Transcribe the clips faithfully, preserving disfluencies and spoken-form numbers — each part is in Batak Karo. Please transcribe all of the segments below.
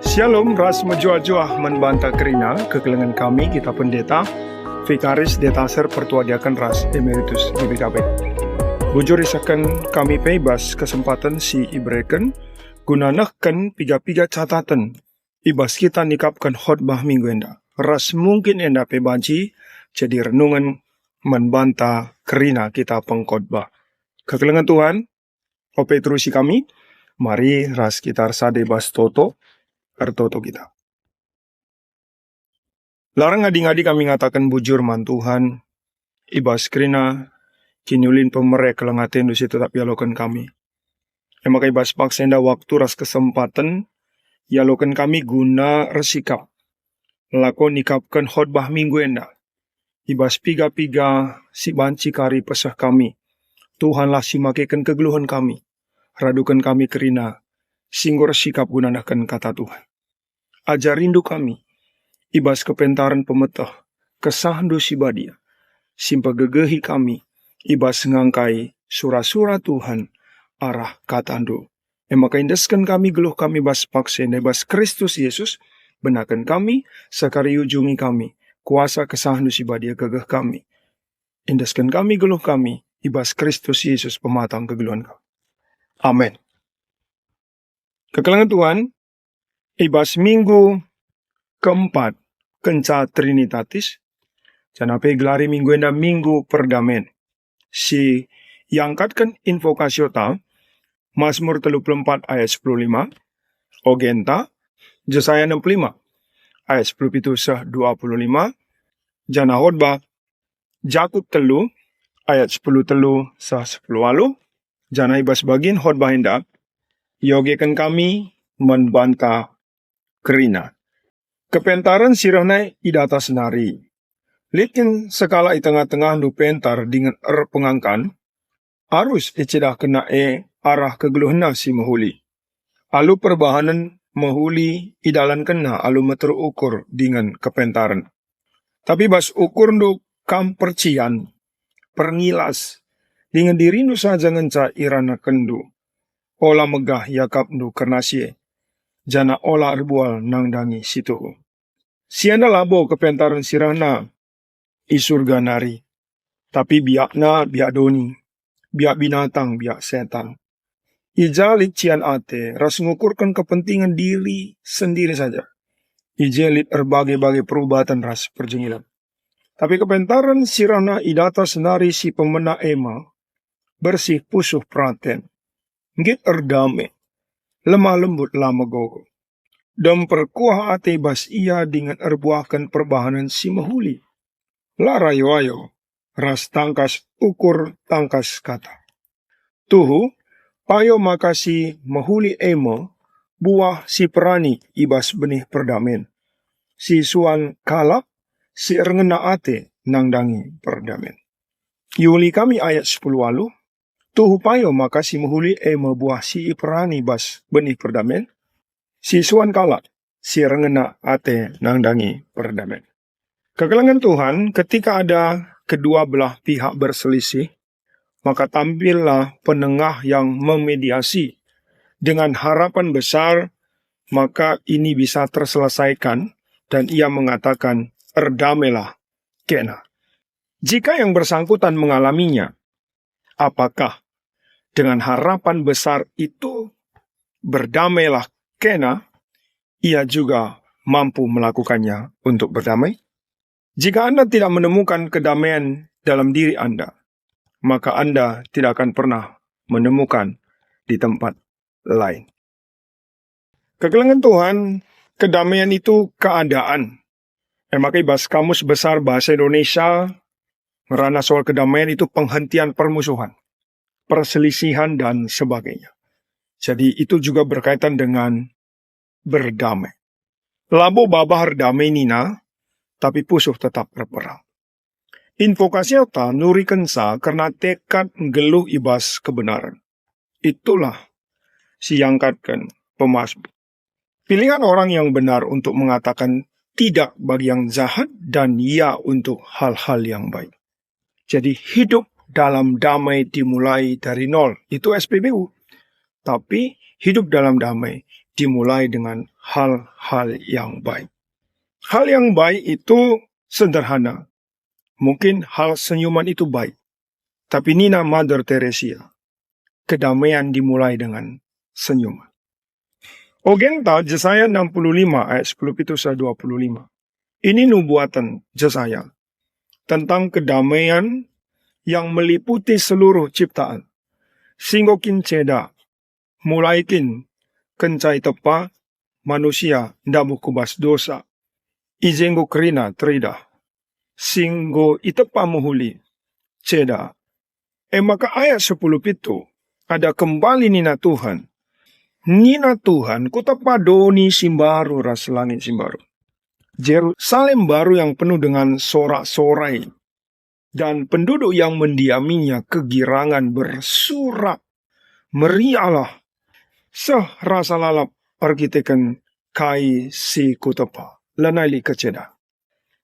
Shalom, ras mejuah-juah man banta kerina, kekelengen kami kita pendeta, vikaris, detaser, pertua diaken ras emeritus G B K P. Bujur isehken kami pe i bas kesempaten si ibereken guna nehken piga-piga cataten i bas kita nikapken khotbah minggu enda, ras mungkin enda pe banci jadi renungen man banta kerina kita pengkhotbah. Kekelengen Tuhan, ope terusi kami, mari ras kita ersada i bas toto, ertoto kita. La reh ngadi-ngadi kami ngataken bujur man Tuhan, i bas kerina kiniulin pemere keleng atendu si tetap ialoken kami. E maka i bas paksa enda waktu ras kesempaten ialoken kami guna ersikap, lako nikapken khotbah minggu enda. I bas piga-piga si banci kari peseh kami, Tuhanlah si makeken kegeluhen kami, raduken kami kerina, si enggo ersikap guna nehken kata Tuhan. Ajarindu kami, i bas kepentaren pemeteh, kesahndu si badia, si mpegegehi kami, i bas ngangkai sura-sura Tuhan arah katandu. E maka endesken kami geluh kami bas paksa enda i bas Kristus Yesus, benaken kami, sekari ujungi kami, kuasa kesahndu si badia gegeh kami. Endesken kami geluh kami i bas Kristus Yesus pematang kegeluhen kami. Amin. Kekelengen Tuhan, i bas minggu keempat kenca Trinitatis, janah pe igelari minggu enda Minggu Perdamen, si iangkatken invokasiota Mazmur telu puluh empat ayat sepuluh lima, ogenta Jesaya enam puluh lima ayat sepuluh pitu seh dua puluh lima, janah khotbah Jakup telu ayat sepuluh telu seh sepuluh waluh, janah i bas bagin khotbah enda iogeken kami man banta kerina. Kepentaren si reh nai i datas nari. Lit kin sekalak i tengah-tengahndu pentar dingen erpengangkan? Arus icidahkenna e arah kegeluhenna si mehuli. Alu perbahanen mehuli idalankenna alu meteruk ukur dingen kepentaren. Tapi bas ukurndu kam percian, perngilas, dingen dirindu saja ngenca iranakenndu. Ola megah iakapndu kerna si e, janah ola erbual nandangi si tuhu. Si enda labo kepentaren si rehna i Surga nari, tapi biakna biak doni, biak binatang, biak setan. I ja lit cian ate ras ngukurken kepentingan diri sendiri saja. I je lit erbage-bage perubaten ras perjengilen. Tapi kepentaren si rehna i datas nari si pemena e me, bersih pusuh peraten, nggit erdame, lemah lembut la megogo. Dem perkuah ate bas ia dingen erbuahken perbahanen si mehuli. La rayo-ayo, ras tangkas ukur tangkas kata. Tuhu, payo maka si mehuli e me buah si perani i bas benih perdamen, si suan kalak, si erngena ate nandangi perdamen. Iuli kami ayat sepuluh waluh, tuhu payo maka si mehuli e me buah si iperani bas benih perdamen, si suan kalak, si erngena ate nandangi perdamen. Kekelengen Tuhan, ketika ada kedua belah pihak berselisih, maka tampillah penengah yang memediasi dengan harapan besar, maka ini bisa terselesaikan, dan ia mengatakan, "Erdamailah," kena. Jika yang bersangkutan mengalaminya, apakah dengan harapan besar itu, "Berdamailah," kena, ia juga mampu melakukannya untuk berdamai? Jika Anda tidak menemukan kedamaian dalam diri Anda, maka Anda tidak akan pernah menemukan di tempat lain. Kekelengen Tuhan, kedamaian itu keadaan. E maka i bas Kamus Besar Bahasa Indonesia, ngerana soal kedamaian itu penghentian permusuhan, perselisihan, dan sebagainya. Jadi, itu juga berkaitan dengan berdamai. Labo babah erdamai nina, tapi pusuh tetap erperang. Invokasiota nurikenca kerna tekad nggeluh i bas kebenaran. Itulah si iangkatken pemasmur. Pilihan orang yang benar untuk mengatakan tidak bagi yang jahat dan ya untuk hal-hal yang baik. Jadi, hidup dalam damai dimulai dari nol. Itu S P B U. Tapi hidup dalam damai dimulai dengan hal-hal yang baik. Hal yang baik itu sederhana. Mungkin hal senyuman itu baik. Tapi nina Mother Teresa, kedamaian dimulai dengan senyuman. Ogenta Jesaya enam puluh lima ayat sepuluh pitu seh dua puluh lima. Ini nubuatan Jesaya tentang kedamaian yang meliputi seluruh ciptaan. Si enggo kin ceda, mulai kin kenca itepa manusia ndabuh ku bas dosa, i je enggo kerina teridah, si enggo itepa mehuli, ceda. E maka ayat sepuluh pitu, ada kembali nina Tuhan, nina Tuhan, "Kutepa doni si mbaru ras langit si mbaru, Jerusalem baru yang penuh dengan sorak-sorai, dan penduduk yang mendiaminya kegirangan bersurak, meriahlah, seh rasa lalap erkiteken kai si kutepa." Lanai lit keceda.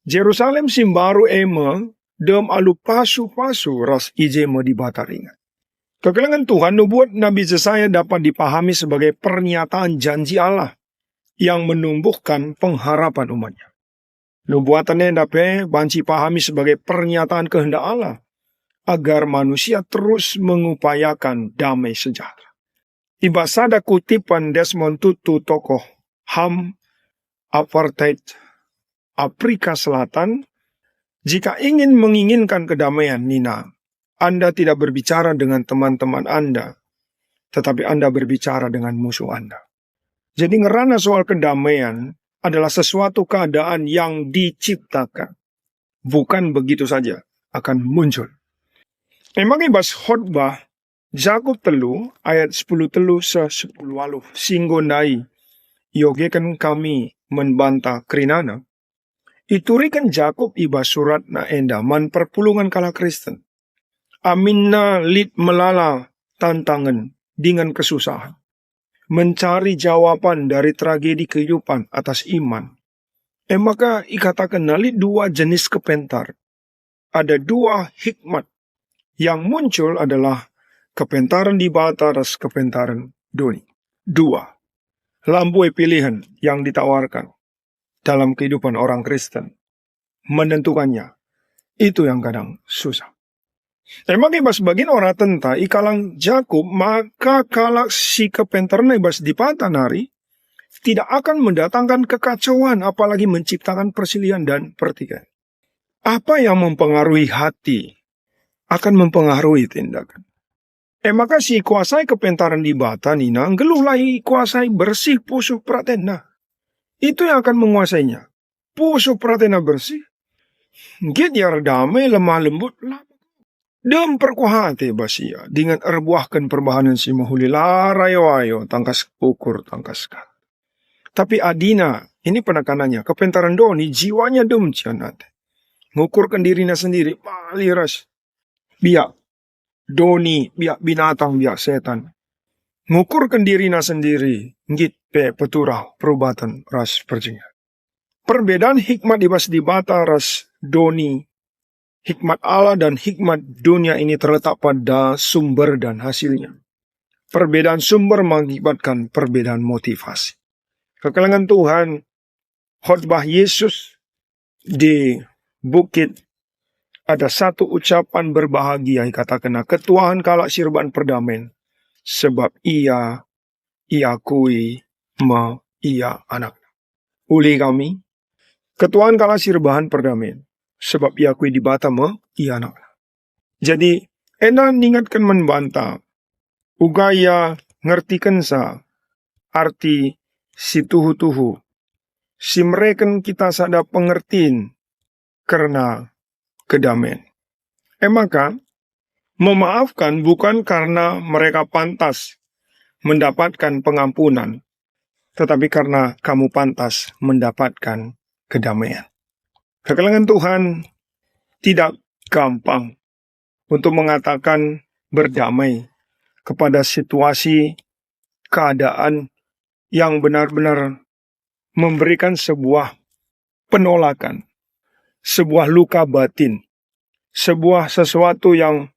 Jerusalem si mbaru e me dem alu pasu-pasu ras i je me Dibata ringan. Kekelengen Tuhan, nubuat Nabi Jesaya dapat dipahami sebagai pernyataan janji Allah yang menumbuhkan pengharapan umat-Nya. Nubuatan enda pe banci ipahami sebagai pernyataan kehendak Allah agar manusia terus mengupayakan damai sejahtera. I bas sada kutipan Desmond Tutu, tokoh HAM apartheid Afrika Selatan, "Jika ingin menginginkan kedamaian," nina, "Anda tidak berbicara dengan teman-teman Anda, tetapi Anda berbicara dengan musuh Anda." Jadi, ngerana soal kedamaian adalah sesuatu keadaan yang diciptakan, bukan begitu saja akan muncul. Emang i bas Khotbah Jakup telu ayat sepuluh telu seh sepuluh waluh si enggo ndai iogeken kami man banta kerinana, ituriken Jakup i bas suratna enda man perpulungen kalak Kristen. Aminna lit melala tantangen dingen kesusahen, mencari jawaban dari tragedi kehidupan atas iman, e maka ikatakenna lit dua jenis kepentar. Ada dua hikmat yang muncul adalah kepentaren Dibata ras kepentaren doni. Dua. La mbue pilihen yang ditawarkan dalam kehidupan orang Kristen menentukannya. Itu yang kadang susah. Emang i bas bagin oratenta i kalang Jakup, maka kalak si kepentarna i bas Dibata nari tidak akan mendatangkan kekacauan, apalagi menciptakan perselisihan dan pertikaian. Apa yang mempengaruhi hati akan mempengaruhi tindakan. E maka si kuasai kepentaren Dibata nina, nggeluhlah ikuasai bersih pusuh peratenna. Itu yang akan menguasainya. Pusuh peratenna bersih, nggit ia erdame, lemah lembut, la dem perkuah ate bas ia, dingen erbuahken perbahanen si mehuli, la rayo-ayo, tangkas ukur, tangkas kat. Tapi adina, ini penekanannya, kepentaren doni, jiwanya dem cian ate. Ngukurken dirina sendiri, bali ras biak doni, biak binatang, biak setan. Ngukurken dirina sendiri, nggit pe peturah, perubaten ras perjengken. Perbedaan hikmat i bas Dibata ras doni, hikmat Allah dan hikmat dunia ini terletak pada sumber dan hasilnya. Perbedaan sumber mengakibatkan perbedaan motivasi. Kekelengen Tuhan, khotbah Yesus di bukit, ada satu ucapan berbahagia ikatakenna, "Ketuahen kalak si erbahan perdamen, sebab ia iakui me ia anakna." Uli kami, ketuahen kalak si erbahan perdamen, sebab iakui Dibata me ia anakna. Jadi, enda ningetken man banta, uga ia ngertikenca arti si tuhu-tuhu, si mereken kita sada pengertin kerna kedamen. E maka, memaafkan bukan karena mereka pantas mendapatkan pengampunan, tetapi karena kamu pantas mendapatkan kedamaian. Kekelengen Tuhan, tidak gampang untuk mengatakan berdamai kepada situasi, keadaan yang benar-benar memberikan sebuah penolakan, sebuah luka batin, sebuah sesuatu yang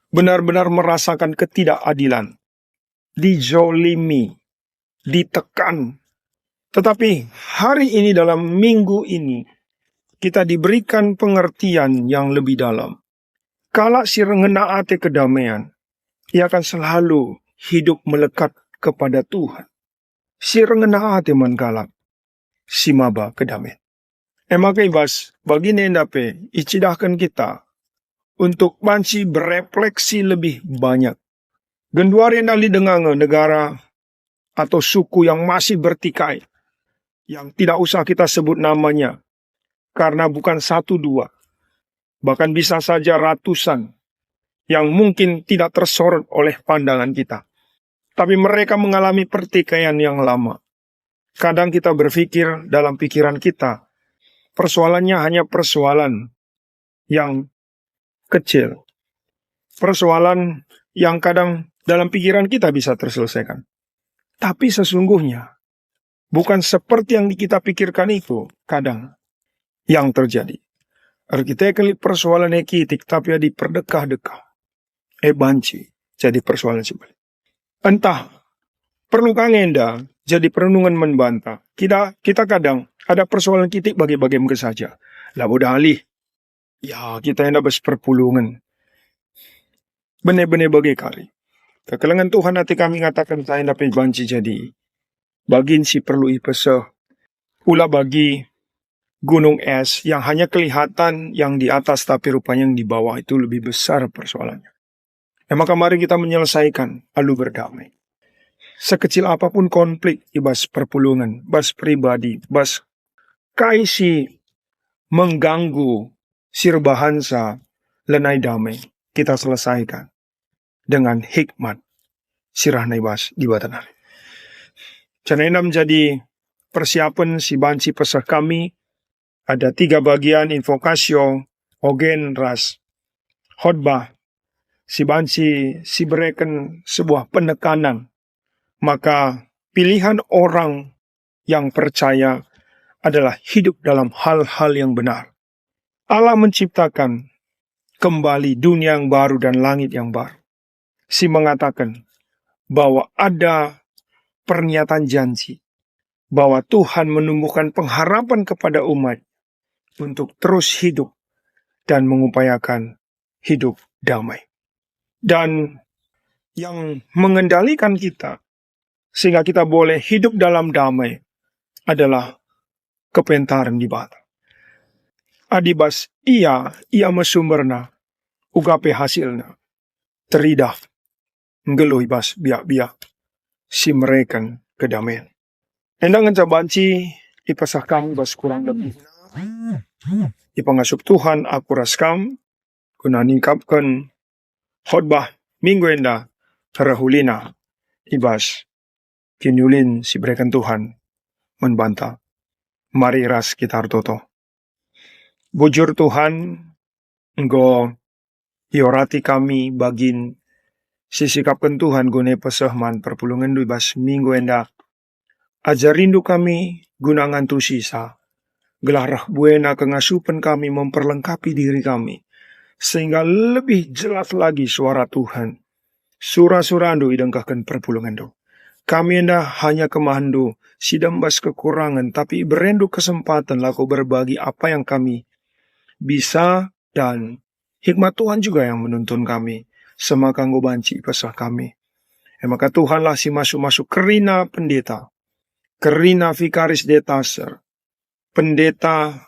benar-benar merasakan ketidakadilan. dijolimi, ditekan. Tetapi hari ini, dalam minggu ini, kita diberikan pengertian yang lebih dalam. Kalak si ngena ate kedamaian, ia akan selalu hidup melekat kepada Tuhan. Si ngena ate man kalak si maba kedamaian. E maka i bas bagin enda pe icidahken kita untuk banci berefleksi lebih banyak. Genduari enda lit denga nge negara atau suku yang masih bertikai, yang tidak usah kita sebut namanya, karena bukan satu dua, bahkan bisa saja ratusan, yang mungkin tidak tersorot oleh pandangan kita. Tapi mereka mengalami pertikaian yang lama. Kadang kita berpikir dalam pikiran kita, persoalannya hanya persoalan yang kecil. Persoalan yang kadang dalam pikiran kita bisa terselesaikan. Tapi sesungguhnya, bukan seperti yang kita pikirkan itu kadang yang terjadi. Erkiteken lit persoalan e kitik, tapi adi perdekah-dekah, e banci jadi persoalan si bage. Ntah perlu ka nge enda jadi perenungen man banta. Kita, kita kadang ada persoalan kitik bage-bage mega saja. Labo dalih. Ya, kita enda bas perpulungen. Bene-bene bage kari. Kekelengen Tuhan ate kami ngataken kai enda pe banci jadi bagin si perlu ipeseh. Ula bagi gunung es yang hanya kelihatan yang di atas, tapi rupanya yang di bawah itu lebih besar persoalannya. E maka mari kita menyelesaikan alu berdamai. Sekecil apapun konflik i bas perpulungen, bas pribadi, bas kai si mengganggu si erbahanca lanai damai, kita selesaikan dengan hikmat si reh nai bas Dibata nari. Janah enda menjadi persiapen si banci peseh kami, ada tiga bagian: invokasio, ogen, ras khotbah, si banci si bereken sebuah penekanan maka pilihan orang yang percaya adalah hidup dalam hal-hal yang benar. Allah menciptakan kembali dunia yang baru dan langit yang baru, si mengatakan bahwa ada pernyataan janji bahwa Tuhan menumbuhkan pengharapan kepada umat untuk terus hidup dan mengupayakan hidup damai. Dan yang mengendalikan kita sehingga kita boleh hidup dalam damai adalah kepentaren Dibata. Adi bas Ia, Ia me sumberna, uga pe hasilna teridah nggeluh i bas biak-biak si mereken kedamaian. Enda ngenca banci ipeseh kam bas kurang lebihna. Ipengasup Tuhan aku ras kam guna ningkapken khotbah minggu enda rehulina i bas kiniulin si bereken Tuhan man banta. Mari ras kita ertoto. Bujur Tuhan, enggo iorati kami bagin si sikapken Tuhan guna ipeseh man perpulungenndu i bas minggu enda. Ajarindu kami guna ngantusisa, gelah reh buena kengasupen kami memperlengkapi diri kami, sehingga lebih jelas lagi suara Tuhan. Sura-surandu idengkehken perpulungenndu. Kami enda hanya kemahendu, si dem bas kekurangen, tapi iberendu kesempaten lako berbagi apa yang kami bisa, dan hikmat Tuhan juga yang menuntun kami, semaka enggo banci ipeseh kami. E maka Tuhanlah si masu-masu kerina pendeta, kerina vikaris detaser, pendeta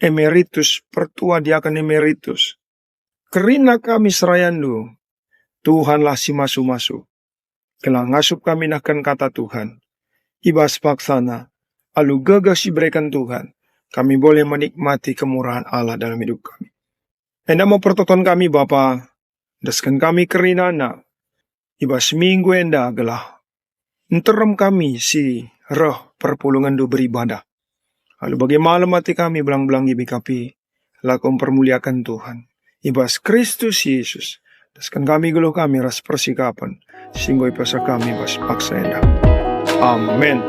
emeritus, pertua diaken emeritus, kerina kami serayandu. Tuhanlah si masu-masu, gelah ngasup kami nehken kata Tuhan. I bas paksana, alu gegeh si ibereken Tuhan, kami boleh menikmati kemurahan Allah dalam hidup kami. Enda me pertoton kami, Bapa, endesken kami kerinana i bas minggu enda gelah nterem kami si reh perpulungenndu beribadah. Alu bage malem ate kami belang-belang G B K P, lako mpermuliaken Tuhan. I bas Kristus Yesus, endesken kami geluh kami ras persikapen si enggo ipeseh kami bas paksa enda. Amin.